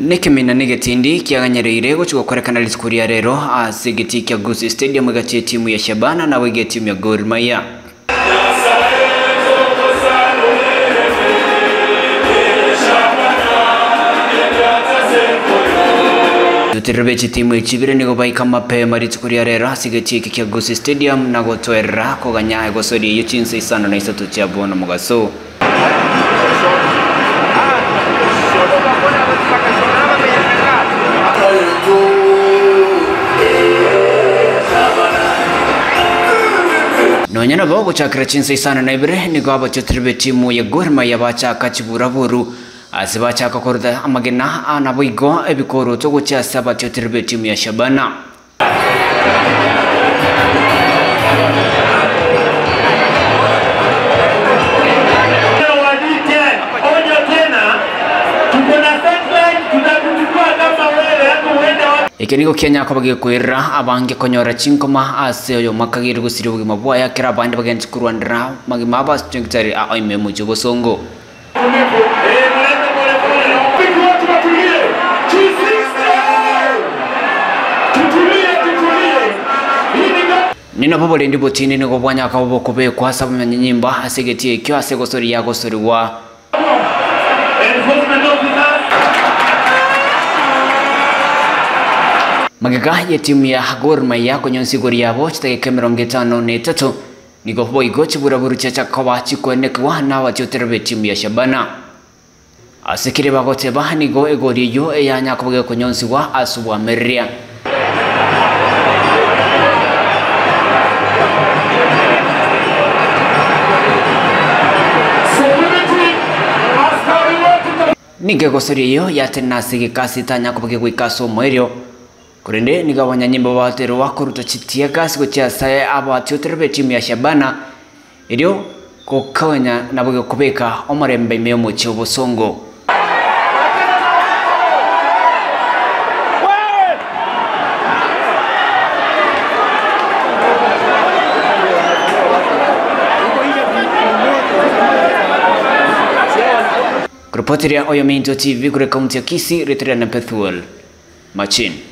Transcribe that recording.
Nekemina negetindi kiaganyereire gochia gokorekana rituko ria rero ase egetii kia Gusii Stadium egati y'etimu ya Shabana naboigo etimu ya Gor Mahia. Abatetereri be chitimu echi ibere nigo baika mapema rituko ria rero ase egetii eke kia Gusii Stadium na gotoerera koganya egosori eyio chinsa isano na isato chia bono mogaso. Nonya nabo gochakera chinsa isano na ibere nigo abachotori b'etimu ya Gor Mahia bachaka chiburaburu ase bachaka koruta amagena aa naboigo ebikoroto gochia ase abachotori b'etimu ya Shabana. Eke nigo kianyara koba gekoirera abange konyora chinkoma ase oyomo akageire gosiria obogima bwaye ekero abande bagenche korwanera amagima abo ase chingitari ao ime y'omochie obosongo. Nabo oborendi botindi nigo bwanyara koba bokobekwa ase abanyanyimba ase egetii ekio ase egosori yagosorigwa. Magega y'etimu ya Gor Mahia konyonsia igoro yabo chidakika 53. Nigo boigo chiburaburu chiacha koba chikoenekigwa nabatiotereri b'etimu ya Shabana. Ase keria bagoteba nigo egori eyio eyanya koba gekonyonsigwa ase obwamereria. Nigo egosori eyio yatenena ase egekasi etanya koba kegoika ase omoerio. Korende nigo abanyanyimbo baterwa koruta chitiagasi gochia ase abatiotereri b'etimu ya Shabana, erio gokonya nabo kobeka omorembe ime y'omochie obosongo. Koripoteria Oyominto TV korwa ekaunti ya Kisii, Ritria na Bethuel. Machin.